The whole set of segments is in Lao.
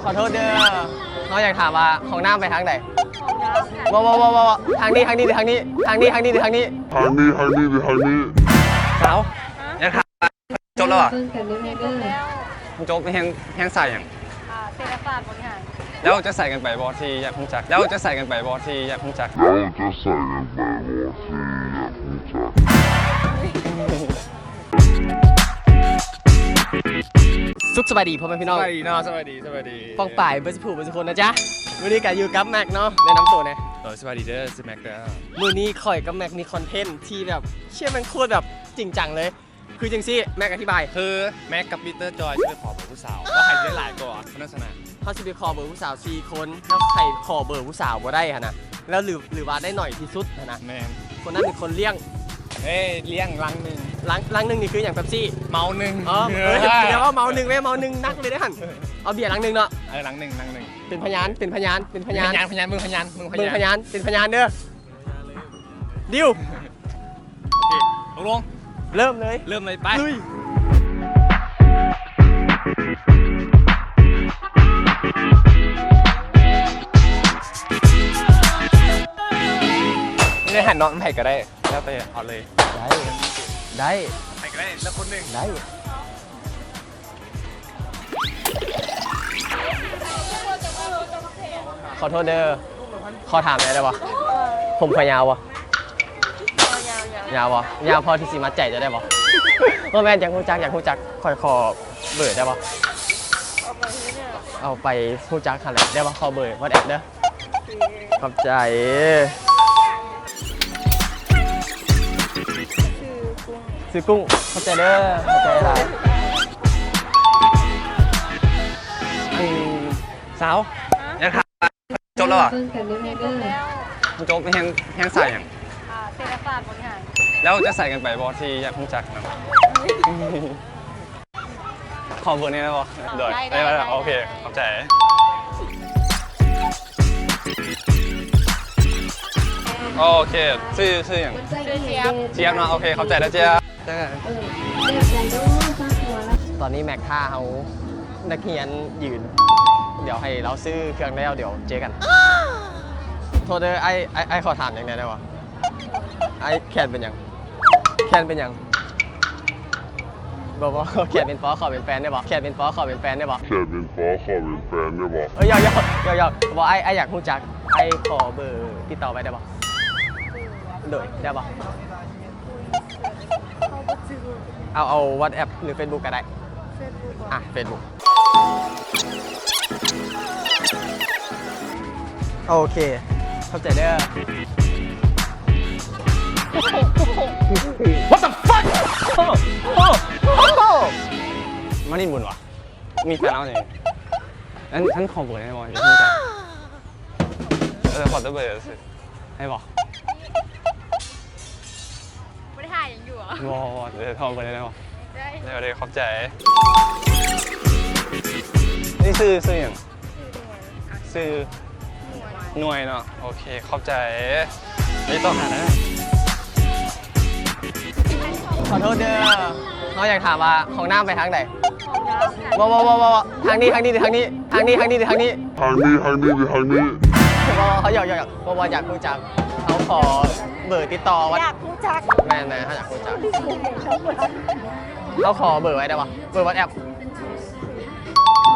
ຂໍໂທດເດີ ເຮົາຢາກຖາມວ່າຫ້ອງນ້ຳໄປທາງໃດ? ບໍ່ ບໍ່ ບໍ່ ບໍ່ ທາງນີ້ ທາງນີ້ ຫຼື ທາງນີ້? ທາງນີ້ ທາງນີ້ ຫຼື ທາງນີ້? ທາງນີ້ ທາງນີ້ ຫຼື ທາງນີ້? ສາວ ຢາກຖາມ ຈົບແລ້ວຫວາ? ຈົບແລ້ວ. ມັນຈົບແຮງ ແຮງສາຍຫຍັງ? ອ່າ ເສດຖະສາດບໍລິຫານ. ແລ້ວຈະໃສ່ກັນໄປບໍ່ທີ່ຢາກຮູ້ຈັກ? ແລ້ວຈະໃສ່ກັນໄປບໍ່ທີ່ຢາກຮູ້ຈັກ? ແລ້ວຈະໃສ່ກັນໄປບໍ່ທີ່ຢາກຮູ້ຈັກ? ສຸກສະບາຍດີພໍ່ແມ່ພີ່ນ້ອງ ສະບາຍດີເນາະ ສະບາຍດີ ສະບາຍດີ ປ້ອງປາຍເບິດສູ່ຜູ້ເບິດສູ່ຄົນນະຈ໊ະ. ມື້ນີ້ກະຢູ່ກັບແມັກເນາະ ແນະນຳໂຕແດ່. ໂດຍ ສະບາຍດີເດີ ຊື່ແມັກເດີ. ມື້ນີ້ຂ້ອຍກັບແມັກມີຄອນເທັນທີ່ແບບ ເຊຍ ແມ່ງໂຄດແບບຈິງຈັງເລີຍ. ຄືຈັ່ງຊີ້ ແມັກອະທິບາຍ ຄືແມັກກັບປີເຕີຈອຍຊິໄປຂໍເບີຜູ້ສາວ ເຮົາໃຫ້ໄດ້ຫຼາຍກວ່າ ເຂົານັ້ນຊະນະ. ເຮົາຊິໄປຂໍເບີຜູ້ສາວສີ່ຄົນ ແລ້ວໃຜຂໍເບີຜູ້ສາວບໍ່ໄດ້ຫັ້ນນະ ແລ້ວ ຫຼື ຫຼືວ່າໄດ້ໜ້ອຍທີ່ສຸດຫັ້ນນະ ແມ່ນ ຄົນນັ້ນເປັນຄົນລ້ຽງ. ເອີຍ ລ້ຽງລັງໜຶ່ງ ລັງ ລັງໜຶ່ງນີ້ຄືຫຍັງ? ເປັບຊີ ເມົາໜຶ່ງ. ອໍ ເອີ ດຽວວ່າເມົາໜຶ່ງແມ່ ເມົາໜຶ່ງໜັກເລີຍເດ້ຫັ້ນ. ເອົາເບຍລັງໜຶ່ງເນາະ ເອີ ລັງໜຶ່ງ ລັງໜຶ່ງ. ເປັນພະຍານ ເປັນພະຍານ ເປັນພະຍານ ເປັນພະຍານ ເບິ່ງພະຍານ ເບິ່ງພະຍານ ເປັນພະຍານເດີ. ດິວ ໂອເຄ ຕົກລົງ ເລີ່ມເລີຍ ເລີ່ມເລີຍ ໄປ ລຸຍ. ໄດ້ຫັນເນາະ ໃຜກໍໄດ້ ແລ້ວແຕ່ເອົາເລີຍ. ໄດ້ ໄດ້ ໃຜກໍໄດ້ ເລືອກຄົນໜຶ່ງ ໄດ້. ຂໍໂທດເດີ ຂໍຖາມແດ່ໄດ້ບໍ່? ຜົມຂ້ອຍຍາວບໍ່? ຍາວ ຍາວ ຍາວບໍ່? ຍາວພໍທີ່ຊິມັດໃຈເຈົ້າໄດ້ບໍ່? ບໍ່ແມ່ນ ຢາກຮູ້ຈັກ ຢາກຮູ້ຈັກ ຂ້ອຍຂໍເບີໄດ້ບໍ່? ເອົາໄປຮູ້ຈັກຫັ້ນແຫຼະ ໄດ້ບໍ່? ຂໍເບີວັອດແອັບເດີ. ຂອບໃຈ. ຊື່ກຸ້ງ ຊື່ກຸ້ງ ຂອບໃຈເດີ ຂອບໃຈຫຼາຍ. ອັນ ສາວ ຢາກຖາມ ຈົບແລ້ວຫວາ? ມັນຈົບແຮງ ແຮງສາຍຫຍັງ? ອ່າ ເສດຖະສາດບໍລິຫານ. ແລ້ວຈະໃສ່ກັນໄປບໍ່ທີ່ຢາກຮູ້ຈັກນະ? ຂໍເບີແດ່ໄດ້ບໍ່? ໂດຍ ໄດ້ ໄດ້ ໄດ້ ໂອເຄ ໄດ້ ຂອບໃຈ. ໂອເຄ ຊື່ ຊື່ຫຍັງ? ຊື່ຈຽບ ຈຽບເນາະ ໂອເຄ ຂອບໃຈນະຈຽບ. ຕອນນີ້ແມັກຖ້າເຮົາ ນັກຮຽນຢືນ ດຽວໃຫ້ລາວຊື້ເຄື່ອງແລ້ວ ດຽວເຈີກັນ. ໂທດເດີ ອ້າຍ ອ້າຍ ອ້າຍຂໍຖາມຫຍັງແດ່ໄດ້ບໍ່? ອ້າຍແຂນເປັນຫຍັງ? ແຂນເປັນຫຍັງ? ບໍ່ ບໍ່ ແຂນເປັນປໍຂໍເປັນແຟນໄດ້ບໍ່? ແຂນເປັນປໍຂໍເປັນແຟນໄດ້ບໍ່? ແຂນເປັນປໍຂໍເປັນແຟນໄດ້ບໍ່? ເອີຍ ຢອກ ຢອກ ຢອກ ບໍ່ ອ້າຍ ອ້າຍຢາກຮູ້ຈັກ ອ້າຍຂໍເບີຕິດຕໍ່ໄວ້ໄດ້ບໍ່? ໂດຍ ໄດ້ບໍ່? ເອົາ ເອົາວັອດແອັບ ຫຼື ເຟສບຸກກໍໄດ້ ເຟສບຸກ ອ່ະ ເຟສບຸກ. ໂອເຄ ຂອບໃຈເດີ. What the fuck? ມາຫຼິ້ນບຸນຫວາ? ມີແຟນແລ້ວນີ້. ອັນ ອັນ ຂໍເບີໄດ້ບໍ່? ເອີ ຂໍແຕ່ເບີຊື່ ໄດ້ບໍ່? ບໍ່ໄດ້ຖ່າຍຫຍັງຢູ່ຫວາ? ບໍ່ ບໍ່ ເອີ ຂໍເບີໄດ້ບໍ່? ໄດ້ ໄດ້ ຂອບໃຈ. ນີ້ຊື່ ຊື່ຫຍັງ? ຊື່ໜ່ວຍ ເນາະ ໂອເຄ ຂອບໃຈ. ໄປຕໍ່ຫານະ. ຂໍໂທດເດີ ເຮົາຢາກຖາມວ່າຫ້ອງນ້ຳໄປທາງໃດ? ບໍ່ ບໍ່ ບໍ່ ບໍ່ ທາງນີ້ ທາງນີ້ ຫຼື ທາງນີ້? ທາງນີ້ ທາງນີ້ ຫຼື ທາງນີ້? ທາງນີ້ ທາງນີ້ ຫຼື ທາງນີ້? ບໍ່ ເຮົາຢອກ ຢອກ ຢອກ ບໍ່ ບໍ່ ຢາກຮູ້ຈັກ ເຮົາຂໍເບີຕິດຕໍ່ວັອດ ຢາກຮູ້ຈັກ ແມ່ນໆ ເຮົາຢາກຮູ້ຈັກ ເຮົາຂໍເບີໄວ້ໄດ້ບໍ່? ເບີວັອດແອັບ.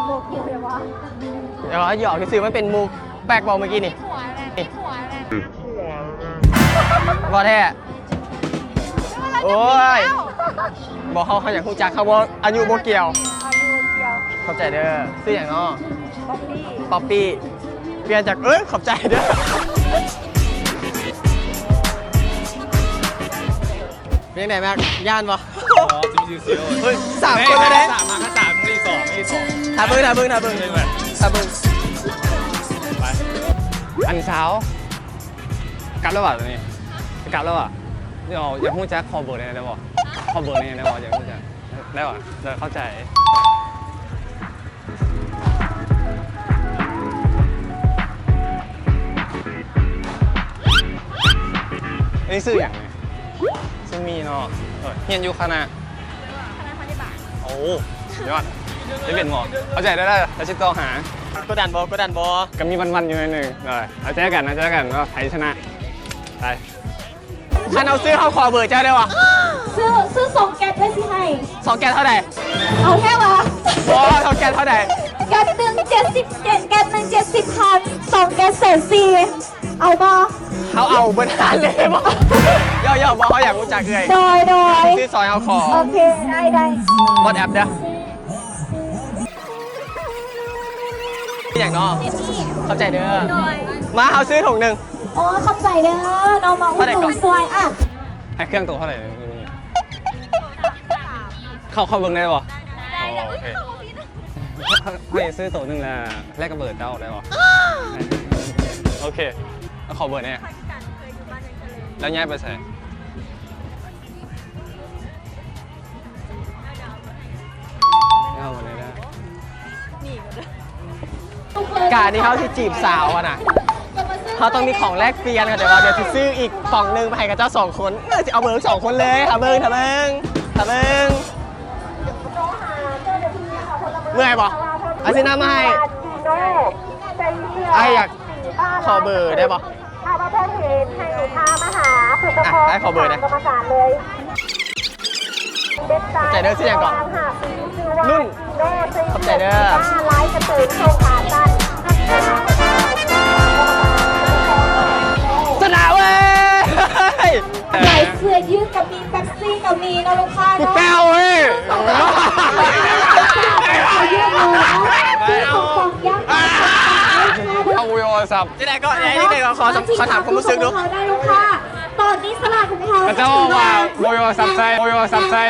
ບໍ່ເກີນວ່າ ດຽວ ຢອກຊື່ໆ ມັນເປັນມຸກແປກບໍ່ມື້ກີ້ນີ້? ບໍ່ແທ້ ໂອ້ຍ ບໍ່ ເຮົາ ເຮົາຢາກຮູ້ຈັກ ເຮົາບໍ່ ອາຍຸບໍ່ກ່ຽວ ອາຍຸບໍ່ກ່ຽວ. ຂອບໃຈເດີ ຊື່ຫຍັງເນາະ? ປັອບປີ້ ປັອບປີ້ ປ່ຽນຈາກ ເອີຍ ຂອບໃຈເດີ. ເປັນຈັ່ງໃດແມັກ ຢ້ານບໍ່? ອໍ ຊິວໆ ເຮີ້ຍ ສາມຄົນແລ້ວເດ້ ສາມມາ ສາມ ສອງ ສອງ ຖ້າເບິ່ງ ຖ້າເບິ່ງ ຖ້າເບິ່ງ ຖ້າເບິ່ງ ໄປ. ອັນສາວ ກັບແລ້ວຫວາ? ຕອນນີ້ກັບແລ້ວຫວາ? ດຽວ ຢາກຮູ້ຈັກ ຂໍເບີແດ່ໄດ້ບໍ່? ຂໍເບີແດ່ໄດ້ບໍ່? ຢາກຮູ້ຈັກ ໄດ້ຫວາ? ເດີ ເຂົ້າໃຈ. ເອີ ຊື່ຫຍັງນີ້? ຊື່ມີເນາະ ຮຽນຢູ່ຄະນະ? ຄະນະພະຍາບານ. ໂອ້ ຍອດ ໄດ້ເປັນໝໍ ເຂົ້າໃຈ ໄດ້ ໄດ້ ແລ້ວຊິຕໍ່ຫາ. ກົດດັນບໍ່? ກົດດັນບໍ່? ກໍມີວັນໆຢູ່ໜ້ອຍໜຶ່ງ. ເອີ ເອົາເຈີກັນ ເອົາເຈີກັນວ່າໃຜຊະນະ. ໄປ. ຄັນເຮົາຊື້ ເຮົາຂໍເບີເຈົ້າໄດ້ບໍ່? ຊື້ ຊື້ສອງແກັດເລີຍຊິໃຫ້. ສອງແກັດເທົ່າໃດ? ເອົາແທ້ຫວາ? ບໍ່ ສອງແກັດເທົ່າໃດ? ແກັດໜຶ່ງເຈັດສິບ ແກັດ ແກັດໜຶ່ງເຈັດສິບພັນ ສອງແກັດແສນສີ່. ເອົາບໍ່? ເຮົາເອົາເບິດຮ້ານເລີຍບໍ່? ເຢາະໆ ບໍ່ ເຮົາຢາກຮູ້ຈັກເອື້ອຍ. ໂດຍ ໂດຍ ຊື້ຊອຍເຮົາຂໍ. ໂອເຄ ໄດ້ ໄດ້. WhatsApp ເດີ້. ອີຫຍັງເນາະ? ຂອບໃຈເດີ້. ໂດຍ ມາ ເຮົາຊື້ຖົງໜຶ່ງ. ໂອ້ ຂອບໃຈເດີ້ ນ້ອງມາອຸດໜູນຊ່ວຍ. ອ່ະ ໃຫ້ເຄື່ອງໂຕເທົ່າໃດ? ເຂົ້າ ເຂົ້າເບິ່ງໄດ້ບໍ່? ອໍ ໂອເຄ. ໃຫ້ຊື້ໂຕໜຶ່ງ ແລ້ວແລກກັບເບີເຈົ້າໄດ້ບໍ່? ໂອເຄ ຂໍເບີແດ່. ແລ້ວຍ້າຍໄປໃສ? ເອົາບໍ່ໄດ້. ການທີ່ເຮົາຊິຈີບສາວຫັ້ນນະ ເຮົາຕ້ອງມີຂອງແລກປ່ຽນ. ເຂົ້າໃຈບໍ່? ດຽວຊິຊື້ອີກປ່ອງໜຶ່ງໄປໃຫ້ເຂົາເຈົ້າສອງຄົນ. ເອີ ຊິເອົາເບີສອງຄົນເລີຍ. ຖ້າເບິ່ງ ຖ້າເບິ່ງ ຖ້າເບິ່ງ. ເມື່ອຍບໍ່? ອາຊິນຳໃຫ້. ອ້າຍຢາກຂໍເບີໄດ້ບໍ່? ຖ້າວ່າພົບເຫັນໃຫ້ພາມາຫາຜູ້ປົກຄອງ ອ່ະ ອ້າຍຂໍເບີແດ່. ກຳມະການເລີຍ. ຂອບໃຈເດີ້. ຊື່ຫຍັງເກາະ? ນຸ່ນ. ຂອບໃຈເດີ້. ຊະນະເວີຍ. ຫຼາຍເສື້ອຢືດກໍມີ ເປັບຊີກໍມີເນາະລູກຄ້າເນາະ. ແປ້ວເອີຍ. ເອົາຢູ່ເນາະ ຊື້ຂອງປອມຢ່າງ ເອົາໂທລະສັບ. ຈັ່ງໃດກໍ ຈັ່ງໃດກໍຂໍ ຂໍຖາມຄວາມຮູ້ສຶກດູ. ໄດ້ລູກຄ້າ ຕອນນີ້ສະຫຼາກຂອງເຮົາ ເຂົາເຈົ້າເວົ້າວ່າບໍ່ມີໂທລະສັບໃຊ້ ບໍ່ມີໂທລະສັບໃຊ້.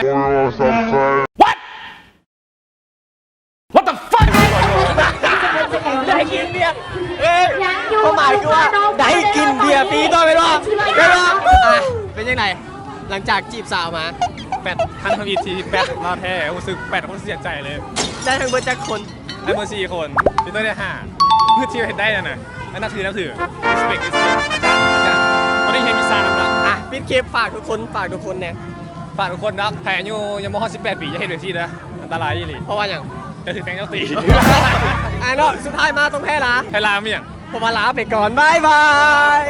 What? What the fuck? ໄດ້ກິນເບຍ. ເອີຍ ຄວາມໝາຍຄືວ່າໄດ້ກິນເບຍຟຣີຕໍ່ແມ່ນບໍ່? ແມ່ນບໍ່? ອ່ະ ເປັນຈັ່ງໃດ ຫຼັງຈາກຈີບສາວມາ? ແປດ ຄັ້ງທຳອິດທີ່ແປດມາແທ້ ຮູ້ສຶກແປດ ຮູ້ສຶກເສຍໃຈເລີຍ. ໄດ້ທັງເບິດຈັກຄົນ? ໄດ້ໝົດສີ່ຄົນ ພີ່ເຕີໄດ້ຫ້າ. ຄືທີ່ເຮັດໄດ້ນັ້ນນະ ອັນນັບຖື ນັບຖື respect respect ອາຈານ ອາຈານ. ຕອນນີ້ເຮັດວິຊານຳລະ. ອ່ະ ປິດຄລິບ ຝາກທຸກຄົນ ຝາກທຸກຄົນແດ່. ຝາກທຸກຄົນເນາະ ໃຜອາຍຸຍັງບໍ່ຮອດສິບແປດປີ ຢ່າເຮັດແບບນີ້ເດີ ອັນຕະລາຍອີ່ຫຼີ. ເພາະວ່າຫຍັງ? ກະຖືແຟນເຈົ້າຕີ. ອ່າເນາະ ສຸດທ້າຍມາຕ້ອງແພ້ລາ ແພ້ລາມີຫຍັງ? ເພາະວ່າລາໄປກ່ອນ ບາຍບາຍ.